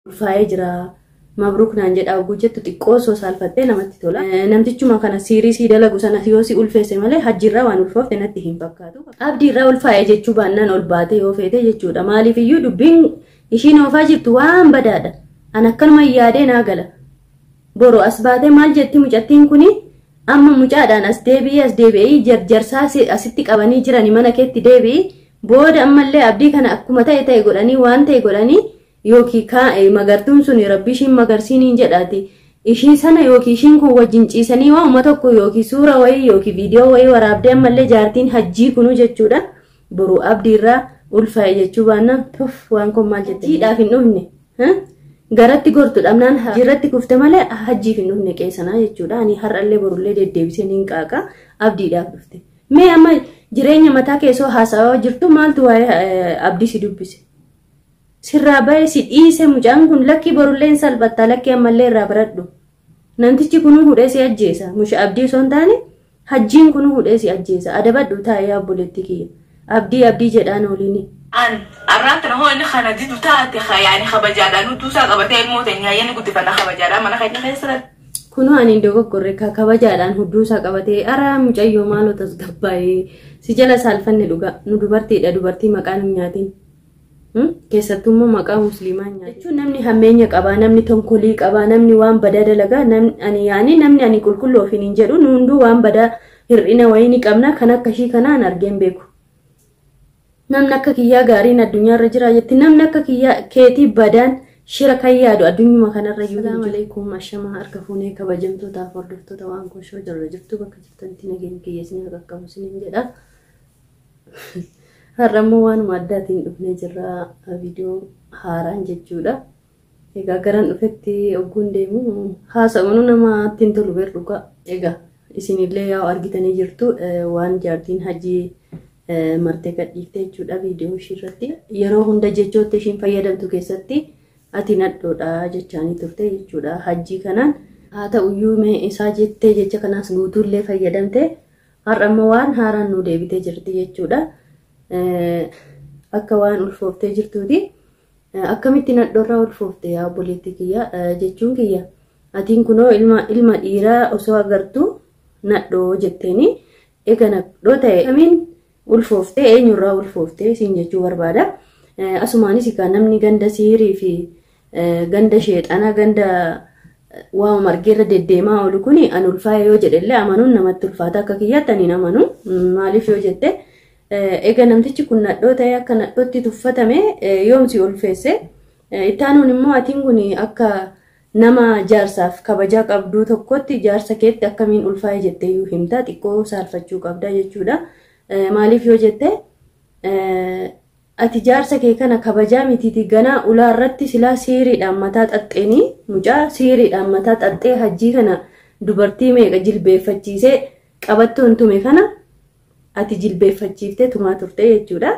Ulfaa'ee jira. Mabruuk naan jedhaa oguu jettu xiqqoo osoo saalfattee namatti tola. Namtichuma kana siirii sii dalagu sana yoo si ulfeesse malee hajjiirraa waan ulfoofte natti hin fakkaatu. Abdiirraa ulfaa'e jechuu baannaan ol baate yoo feete jechuudha. Maaliif iyyuu dubbiin ishiin oofaa jirtu waan badaadha. An akkanuma yaadee naa gala. Boru as baatee maal jetti mucattiin kuni amma mucaadhaan as deebi'ee as deebi'ee jarjarsaa asitti qabanii jirani mana keetti deebi'i. Booda ammallee abdii kana akkuma ta'e ta'e godhanii waan ta'e godhanii yookiin magartuun sun rabbi ishiin magarsiiniin jedhaati. Ishii sana yookiin ishiin kun wajjin ciisanii waanuma tokko yookiin suura wayii yookiin viidiyoo wayii waraabdee ammallee jaartiin hajjii kunu jechuudha. Boru abdiirraa ulfaa'e jechuu baannaan tuff waan kun maal jette. Hajjiidhaaf hin dhufne. Garatti gortu dhabnaan hajjiirratti kufte malee hajjiif hin dhufne qeessanaa jechuudha. Ani har'allee borullee deddeebisee niin qaaqa abdiidhaaf dhufte. Mee amma jireenya mataa keessoo haasawaa jirtu maaltu waa'ee abdii si dubbise? Sirraa ba'e si dhiise mucaan kun lakkii borullee hin salphattaa lakkii ammallee irraa baradhu. Namtichi kunuu hudhee si ajjeesa. Musha abdii osoo hin taane hajjiin kunuu hudhee si ajjeesa. Adabadhu taa'ee obboleetti kiyya. Abdii abdii jedhaan ooliini. An arraan tana hoo inni kana didu taate yaani kabajaadhaan hudduu isaa qabatee ilmoo teenya hayyani guddifanna kabajaadhaan mana keenya keessa. Kunoo ani hin dogoggorre kabajaadhaan hudduu isaa qabatee araa mucayyoo maaloo tasgabbaa'ee si jala saalfanne dhugaa nu dubartiidha dubartii maqaan hin nyaatin. Keessattuu immoo maqaa musliimaa hin nyaatin. Jechuun namni hammeenya qabaa namni tonkolii qabaa namni waan badaa dalagaa ani yaani namni ani qulqulluu ofiin hin jedhu nu hunduu waan badaa hir'ina wayii ni qabna kan akka ishii kanaan argeen beeku. Namni akka kiyyaa gaariin addunyaarra jira jetti namni akka kiyyaa keetii badaan shira kan yaadu addunyuma kanarra jiru. Assalamu alaikum ashamaa harka fuunee kabajamtootaaf hordoftoota waan koshoo jirra jirtu bakka jirtanitti nageenya kiyya isin qaqqabu isiniin jedha. Har'a immoo waanuma addaatiin dhufnee jirra viidiyoo haaraan jechuudha. Egaa garan dhufetti ogguun deemu haasa'uun namatti hin tolu beer dhugaa. Egaa isinillee yaa argitanii jirtu waan jaartiin hajii martee gadhiifte jechuudha viidiyoo ishii irratti. Yeroo hunda jechoota ishiin fayyadamtu keessatti ati nadhoodha jechaanii turte jechuudha. Hajjii kanaan haa ta'uyyuu mee isaa jettee jecha kanaas guutuullee fayyadamte har'a immoo waan haaraan nu deebitee jirti jechuudha. Akka waan ulfooftee jirtuuti. Akkamitti nadhoorraa ulfoofte yaa obboleetti kiyya jechuun kiyya. Atiin kunoo ilma dhiiraa osoo agartuu nadhoo jetteeni eega nadhoo ta'e kamiin ulfooftee eenyurraa ulfooftee siin jechuu barbaada. Asumaanis egaa namni ganda siirii fi ganda sheexanaa ganda waa margeerra deddeemaa oolu kuni an ulfaa'e yoo jedhellee amanuun namatti ulfaata akka kiyyaatti ani hin amanu. Maaliif yoo jette egaa namtichi kun nadhoo ta'e akka nadhootti tuffatame yoomsi ulfeesse. Ittaanuun immoo atiin kun akka nama jaarsaaf kabajaa qabduu tokkotti jaarsa keetti akkamiin ulfaa'e jettee iyyuu himta xiqqoo saalfachuu qabda jechuudha. Maaliif yoo jette ati jaarsa kee kana kabajaa mitiiti ganaa ulaa irratti silaa siiriidhaan mataa xaxxeenii mucaa siiriidhaan mataa xaxxee hajjii kana dubartii meeqa jilbeeffachiisee qabattuun tume kana ati jilbeeffachiiftee tumaa turte jechuudha.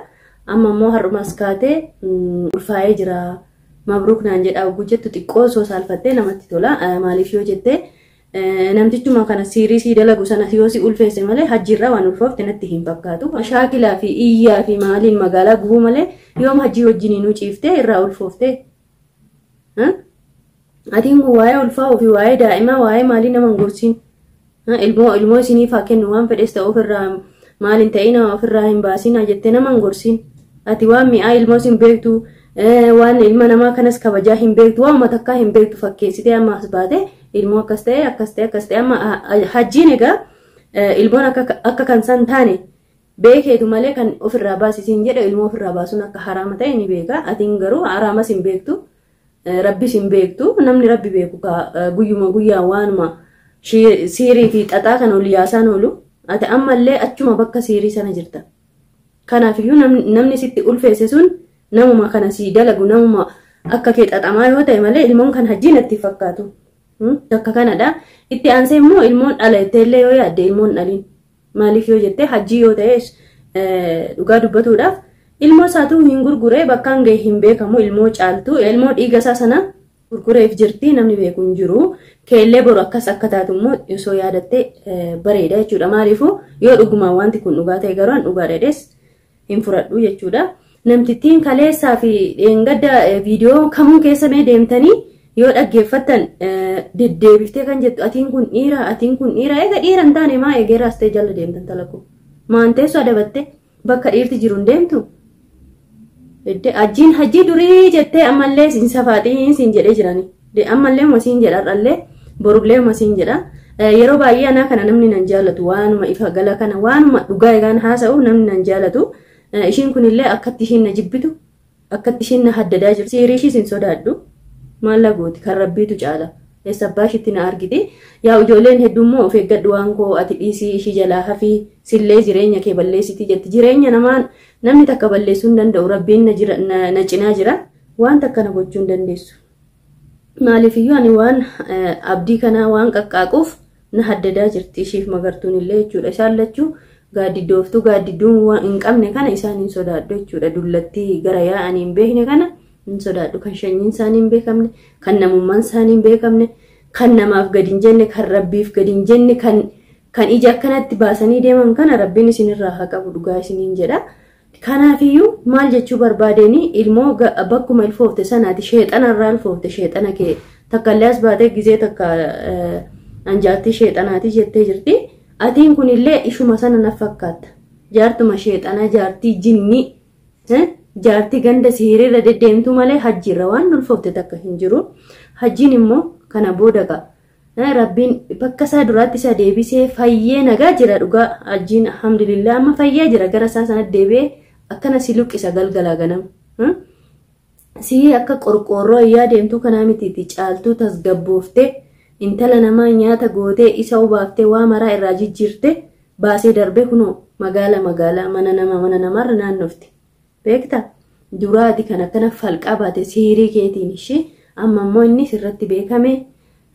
Amma immoo har'umas kaatee ulfaa'ee jira. Mabruuk naan jedhaa oguu jettu xiqqoo osoo saalfattee namatti tola. Maaliif yoo jette namtichuma kana siirii sii dalagu sana yoo si ulfeesse malee hajjiirraa waan ulfoofte natti hin fakkaatu. Shaakilaa fi iyyaa fi maaliin magaalaa gubuu malee yoom hajjii wajjin nu ciiftee irraa ulfoofte. Atiin kun waa'ee ulfaa'uu fi waa'ee daa'imaa waa'ee maalii nama hin gorsiin. Ilmoo isiniif haa kennu waan fedhes ta'u ofirraa maaliin ta'in ofirraa hin baasin jettee nama hin gorsiin. Ati waan mi'aa ilmoo hin beektu waan ilma namaa kanas kabajaa hin beektu waan matakkaa hin beektu fakkeessitee amma as baate ilmoo akkas ta'e akkas ta'e akkas ta'e amma hajjiin egaa ilmoon akka kan san taane beekeetu malee kan ofirraa baasisiin jedhe ilmoo ofirraa baasuun akka haraama ta'e ni beeka. Atiin garuu haraamas hin beektu rabbis hin beektu namni rabbi beeku guyyuma guyyaa waanuma siirii fi xaxaa kan ol yaasaan oolu ati ammallee achuma bakka siirii sana jirta. Kanaafiyyuu namni sitti ulfeesse sun namuma kana sii dalagu namuma akka kee xaxamaa yoo ta'e malee ilmoon kan hajjii natti fakkaatu. Takka kanadha. Itti aansee immoo ilmoon dhala jetteellee yoo yaadde ilmoon dhaliin. Maaliif yoo jette hajjii yoo ta'e dhugaa dubbatuudhaaf ilmoo isaatuu hin gurguree bakkaan ga'e hin beekamu ilmoo caaltu ilmoo dhiiga isaa sana gurgureef jirti namni beeku hin jiru. Keellee boru akkas akka taatu immoo osoo yaadatte bareeda jechuudha. Maaliifuu yoo dhugumaan wanti kun dhugaa ta'e garuu an dhugaa dheedhees hin fudhadhu jechuudha. Namtittiin kaleessaa fi dheengadda viidiyoo kamuu keessa mee deemtanii yoo dhaggeeffattan deddeebiftee kan jettu atiin kun dhiira, atiin kun dhiira. Eega dhiira hin taane maa eegeeraas ta'e jala deemtan talakku. Maanteessu adabatte bakka dhiirti jiru hin deemtu. Ajjiin hajjii durii jettee ammallee siin safaaxiin siin jedhee jirani. Ammallee masiin jedha har'allee borullee masiin jedha. Yeroo baay'ee anaa kana namni nan jaalatu waanuma ifa gala kana waanuma dhugaa egaan haasa'u namni nan jaalatu. Ishiin kunillee akkatti ishiin na jibbitu akkatti ishiin na haddadaa jirtu. Siirii ishiis hin sodaadhu. Maal gooti kan rabbiitu caala. Eessa abbaa ishiitti na argiti. Yaa ijoolleen hedduummoo of eeggadhu waan koo ati dhiisii ishii jalaa hafii sillee jireenya kee balleessiti jetti. Jireenya namaan namni takka balleessuu hin danda'u rabbiin na cinaa jira. Waan takka na gochuu hin dandeessu. Maaliifiyyuu ani waan abdii kanaa waan qaqqaaquuf na haddadaa jirti ishiif magartuun illee jechuudha. Isaan lachuu gaaddiddooftuu gaaddidduun waan hin qabne kana isaan hin sodaadhu jechuudha. Dullattii gara yaa'anii hin beekne kana hin sodaadhu. Kan shanyiin isaanii hin beekamne, kan namummaan isaanii hin beekamne, kan namaaf gadi hin jenne, kan rabbiif gadi hin jenne, kan ija akkanatti baasanii deeman kana rabbiin isinirraa haa qabu dhugaa isiniin jedha. Kanaafiyyuu maal jechuu barbaadeenii ilmoo bakkuma ilfoofte sanaati sheexanarraa ilfoofte sheexana kee takkallee as baatee gizee takka anjaartii sheexanaati jettee jirti. Atiin kunillee ishuma sana na fakkaatta. Jaartuma sheexanaa jaartii jinnii jaartii ganda sihirirra deddeemtu malee hajjiirra waan ulfoofte takka hin jiru. Hajjiin immoo kana booda qa'a. Rabbiin bakka isaa duraatti isa deebisee fayyee nagaa jira dhugaa hajjiin alhamdulillah amma fayyee jira gara isaa sanatti deebi'ee akkana si luqqisa galgalaa ganama. Si akka qorqoorroo ayyaa deemtuu kanaa mitiitti caaltuu tasgabbooftee intala namaa nyaata gootee isa obaaftee waa maraa irraa jijjiirte baasee darbee kunoo magaala magaalaa mana nama mana namaarra naannofte. Beektaa? Duraati kan akkana falqaa baate siirii keetiin ishee amma immoo inni sirratti beekame.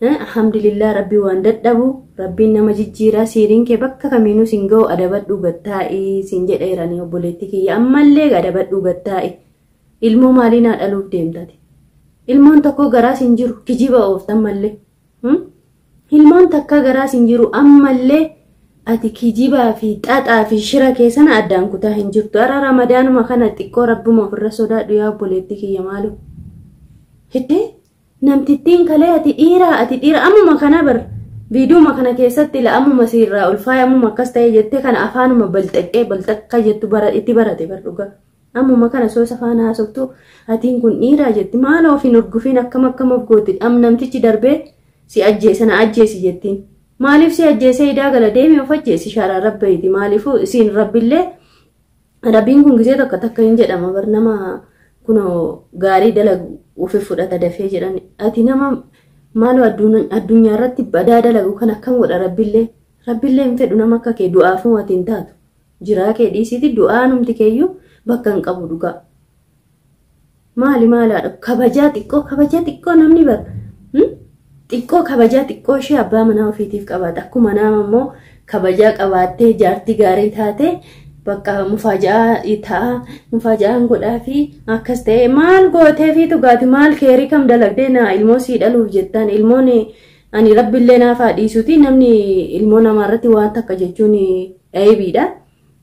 Alhamdulillah rabbi waan dadhabu rabbiin nama jijjiiraa siiriin kee bakka kamiinuu siin ga'u adabadhuu gattaa'ii siin jedheerani obboleetti kiyya ammallee adabadhuu gattaa'i. Ilmoo maalii naa dhaluuf deemtati? Ilmoon tokko garaas hin jiru kijiba ooftan mallee. Ilmoon takka garaas hin jiru ammallee ati kijibaa fi xaxaa fi shira keessana addaan kutaa hin jirtu. Ara ramadaanuma kana xiqqoo rabbuma ofirra sodaadhu yaa obboleetti kiyya maaloo. Hiddee namtittiin kalee ati dhiira ammuma kana bar viidiyuma kana keessatti ila ammuma siirraa ulfaaya ammuma akkas ta'e jettee kana afaanuma balxaqqee balxaqqa jettu bara itti barate bar dhugaa. Ammuma kana soos afaan haasoftu atiin kun dhiiraa jetti maaloo of hin urgufiin akkam akkam of gooti namtichi darbee si ajjeesa na ajjeesi jettiin. Maaliif si ajjeesee idaa gala deemee of ajjeesi shaaraa rabbeeti maaliifuu isiin rabbillee rabbiin kun gisee tokko takka hin jedhama bar nama kunoo gaarii dalagu ofi fudhata dafee jedhan ati nama maaloo addunyaa irratti badaa dalagu kan akkam godha rabbillee rabbillee hin fedhu nama akka kee du'aafuu ati hin taatu jiraa kee dhiisiiti du'aanumti keeyyuu bakka hin qabu dhugaa. Maali maalaadha kabajaa xiqqoo namni bar xiqqoo kabajaa xiqqoo ishee abbaa manaa ofiitiif qabaata akkuma nama immoo kabajaa qabaattee jaartii gaarii taate bakka mufaaja'aa ta'a mufaaja'aan godhaa fi akkas ta'e maal gootee fi dhugaati maal keerii kam dalagdee na ilmoo sii dhaluuf jettan ilmoon ani rabbillee naaf haa dhiisuuti namni ilmoo namaarratti waan takka jechuun eebiidha.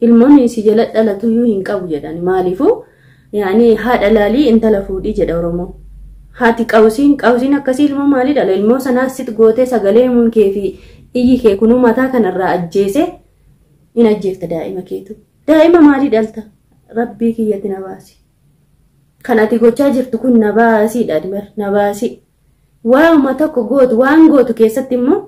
Ilmoon si jala dhalatuyyuu hin qabu jedhan maaliifuu yaani haadha laalii intala fuudhii jedha Oromoo. Haati qawsiin akkasii ilmoo maalii dhala ilmoo sanaas sit gootee sagalee himuun kee fi iyyi kee kunuu mataa kanarraa ajjeese hin ajjeefta daa'ima keetu. Daa'ima maalii dhalta? Rabbii kiyyatti na baasi. Kan ati gochaa jirtu kun na baasiidha bar na baasi. Waanuma tokko gootu waan gootu keessatti immoo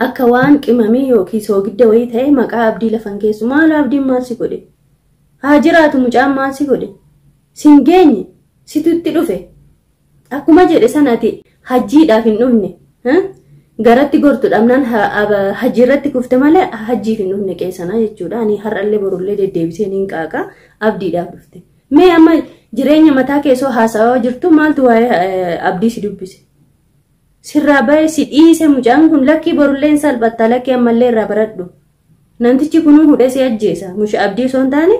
akka waan qimamii yookiin soogidda wayii ta'e maqaa abdii lafan keessu maal abdiin maal si godhe? Haa jiraatu mucaan maal si godhe? Sin geenye situtti dhufe. Akkuma jedhe sanati hajjiidhaaf hin dhufne. Garatti gortu dhabnaan hajji irratti kufte malee hajjiif hin dhufne qeessanaa jechuudha. Ani har'allee borullee deddeebisee niin qaaqa abdiidhaaf dhufte. Mee amma jireenya mataa keessoo haasawaa jirtu maaltu waa'ee abdii si dubbise? Sirraa ba'ee si dhiise mucaan kun lakkii borullee hin salphatta lakkii ammallee irraa baradhu. Namtichi kunuu hudhee si ajjeesa. Musha abdii osoo hin taane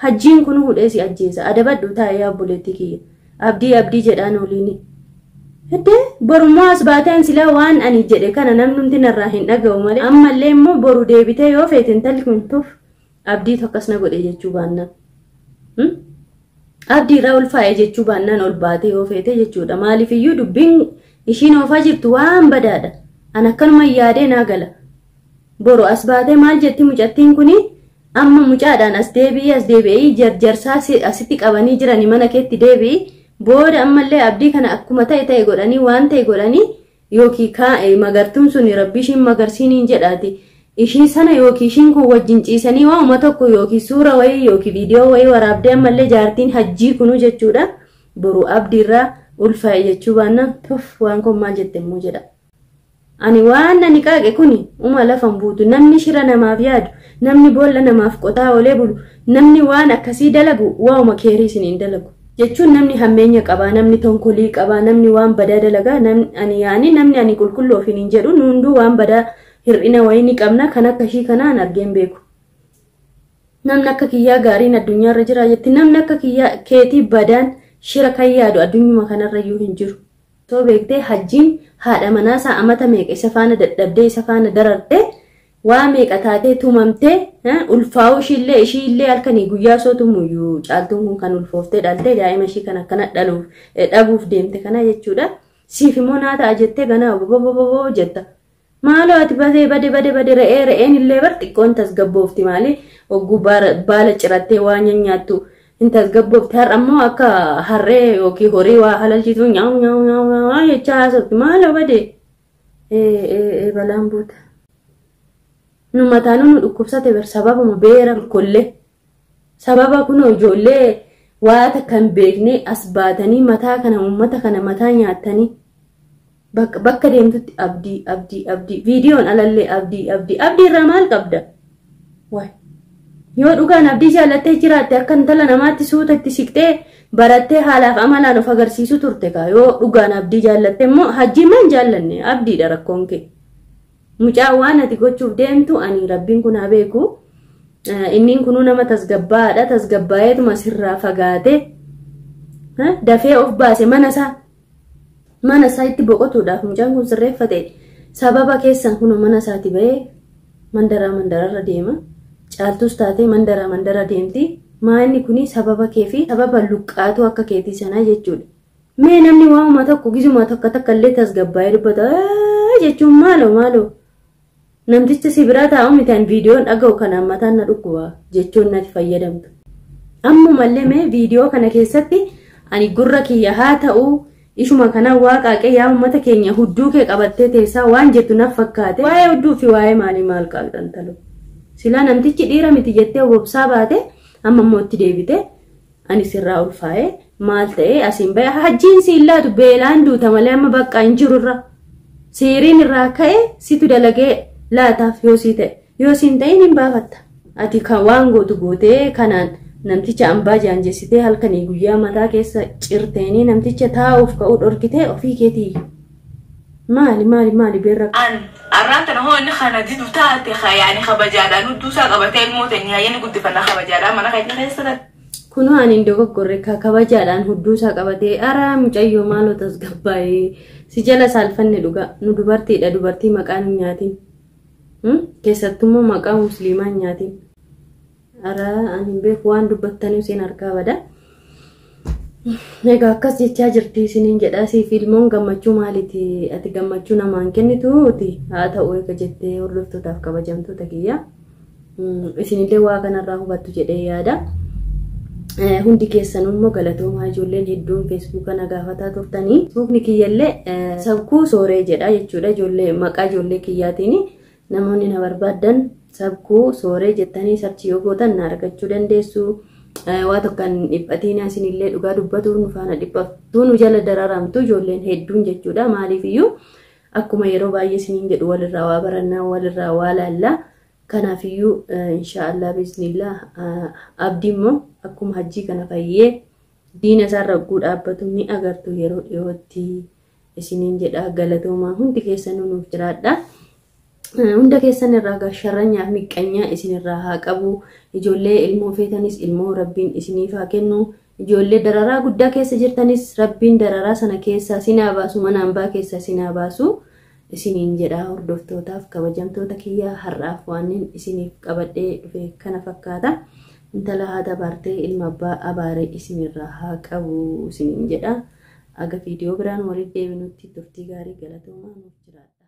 hajjiin kunuu hudhee si ajjeesa. Adabadhu taa'ee obboleettii kiyya. Abdii abdii jedhaan oliini. Hiddee borummoo as baateen silaa waan ani jedhe kana namnumti narraa hin dhaga'u malee ammallee immoo boru deebitee yoo feete intalli kun tuf abdii tokkos na godhe jechuu baannaan. Abdii irraa ulfaa'e jechuu baannaan ol baatee yoo feete jechuudha. Maaliifiyyuu dubbiin ishiin oofaa jirtu waan badaadha. An akkanuma yaadee naa gala. Boru as baatee maal jetti mucattiin kuni amma mucaadhaan as deebi'ii jarjarsaa asitti qabanii jiranii mana keetti deebi'ii booda ammallee abdii kana akkuma ta'e godhanii waan ta'e godhanii yookiin magartuun sun rabbi ishiin magarsiiniin jedhaati. Ishii sana yookiin ishiin kun wajjin ciisanii waanuma tokko yookiin suura wayii yookiin viidiyoo wayii waraabdee ammallee jaartiin hajjii kunu jechuudha. Boru abdiirraa ulfaa'e jechuu baannaan tuff waan kun maal jette immoo jedha. Ani waan ani qaaqe kuni uma lafan buutu namni shira namaaf yaadu namni boolla namaaf qotaa olee bulu namni waan akkasii dalagu waanuma keerii isiniin dalagu. Jechuun namni hammeenya qabaa namni tonkolii qabaa namni waan badaa dalagaa namni ani qulqulluu ofiin hin jedhu hunduu waan badaa hir'ina wayii ni qabna kan akka ishii kanaan argeen beeku. Namni akka kiyyaa gaariin addunyaarra jira jetti namni akka kiyyaa keetii badaan shira kan yaadu addunyuma kanarra iyyuu hin jiru. Soo beektee hajjiin haadha manaasaa amata meeqa isa faana dadhabdee isa faana darartee waa meeqa taatee tumamtee ulfaa'uu ishiillee halkanii guyyaa soo tumuyyuu caaltuun kun kan ulfooftee dhaltee daa'ima ishii kan akkana dhabuuf deemte kana jechuudha. Siif immoo naa ta'a jettee ganaa bobobobo jetta. Maaloo ati badee bade re'een illee bar xiqqoon tasgabboofti maali hogguu baala cirattee waa nyaattu hin tasgabboofti har'a immoo akka harree yookiin horii waa halalchiitu nyaau nyaau nyaau jechaa haasofti maaloo bade balaan buuta. Nu mataanuu nu dhukkubsate bar sababuma beera kollee sababa kunoo ijoollee waa takka hin beekne as baatanii mataa kana uummata kana mataa nyaatanii. Bakka deemtutti abdii abdii abdii viidiyoon alallee abdii abdii abdii irraa maal qabda? Waay yoo dhugaan abdii jaallattee jiraatte akka intala namaatti suuta itti siqtee barattee haalaaf amalaan of agarsiisu turte kaa yoo dhugaan abdii jaallatte immoo hajjii maan jaallanne abdiidha rakkoon kee. Mucaa waan ati gochuuf deemtu ani rabbiin kun haa beeku inni kunuu nama tasgabbaadha tasgabbaa'eetuma sirraa fagaate dafee of baase mana isaa itti boqotuudhaaf mucaan kun sirreeffate sababa keessan kun mana isaati ba'ee mandaraa mandararra deema caaltus taatee mandaraa mandara deemti maanni kuni sababa kee fi sababa luqqaatu akka keetii sanaa jechuudha. Mee namni waanuma tokko gizuma tokko takka illee tasgabbaa'ee dubbata jechuun maaloo maaloo namticha si biraa taa'u mitaan viidiyoon dhaga'u kanaan mataan na dhukkuba jechuun natti fayyadamtu. Ammumallee mee viidiyoo kana keessatti ani gurra kiyya haa ta'u ishuma kana waaqaaqee yaa uummata keenya hudduu kee qabattee teessaa waan jettu naaf fakkaate waa'ee hudduu fi waa'ee maalii maal qaaqxan talu. Silaa namtichi dhiira miti jettee obsaa baate amma immoo itti deebite ani sirraa ulfaa'ee maal ta'ee asiin ba'e hajjiin siin laatu beelaan duuta malee amma bakka hin jirurra seeriin irraa ka'e situ dalagee laataaf yoo sii ta'e yoo siin ta'in hin baafatta. Ati kan waan gootu gootee kanaan namticha ambaa jaanjessitee halkanii guyyaa mataa keessa cirteenii namticha taa'uuf ka'uu dhorkitee ofii keetii maali maali maali beerra. An arraan tana hoo inni kana didu taate yaani kabajaadhaan hudduu isaa qabatee ilmoo ta'e yaani guddifannaa kabajaadhaan mana keenya keessa taate. Kunoo ani hin dogoggorre kabajaadhaan hudduu isaa qabatee araa mucayyoo maaloo tasgabbaa'ee si jala saalfanne dhugaa nu dubartiidha dubartii maqaan hin nyaatin keessattummoo maqaa musliimaa hin nyaatin. Araa ani hin beeku waan dubbattanii isin harkaa bada. Egaa akkas jechaa jirti isiniin jedha siif ilmoon gammachuu maaliiti ati gammachuu namaan kennituuti haa ta'u eega jettee hordoftootaaf kabajamtoota kiyya. Isinillee waa kanarraa hubattu jedhee yaada. Hundi keessanuu immoo galatoomaa ijoolleen hedduun feesbuuka na gaafataa turtanii. Feesbuukni kiyyallee sabkuu sooree jedha jechuudha ijoollee maqaa ijoollee kiyyaatiin namoonni na barbaaddan sabkuu sooree jettanii sarchii yoo gootan na argachuu dandeessu. Waa tokko kan dhiphatiin isinillee dhugaa dubbatu nu faana dhiphattu nu jala dararamtu ijoolleen hedduun jechuudha. Maaliifiyyuu akkuma yeroo baay'ee isiniin jedhu walirraa waa barannaa walirraa waa laallaa. Kanaafiyyuu inshaallah bismillah abdii immoo akkuma hajjii kana fayyee diina isaarra hogguu dhaabbatu ni agartu yeroo dhiyootti isiniin jedha galatoomaa hundi keessanuu nuuf jiraadha. Hunda keessan irraa sharranyaaf miqqanyaa isinirraa haa qabu. Ijoollee ilmoo feetanis ilmoo rabbiin isiniif haa kennu. Ijoollee dararaa guddaa keessa jirtanis rabbiin dararaa sana keessaa sinaa baasu mana hambaa keessaa sinaa baasu isiniin jedha hordoftootaaf kabajamtoota kiyyaa har'aaf waan isiniif qabadhee dhufe kana fakkaata. Intala haadha abaartee ilma abbaa abaare isinirraa haa qabu isiniin jedha. Aga viidiyoo biraan walitti deebinutti turtii gaarii, galatoomaa, nuuf jiraadha.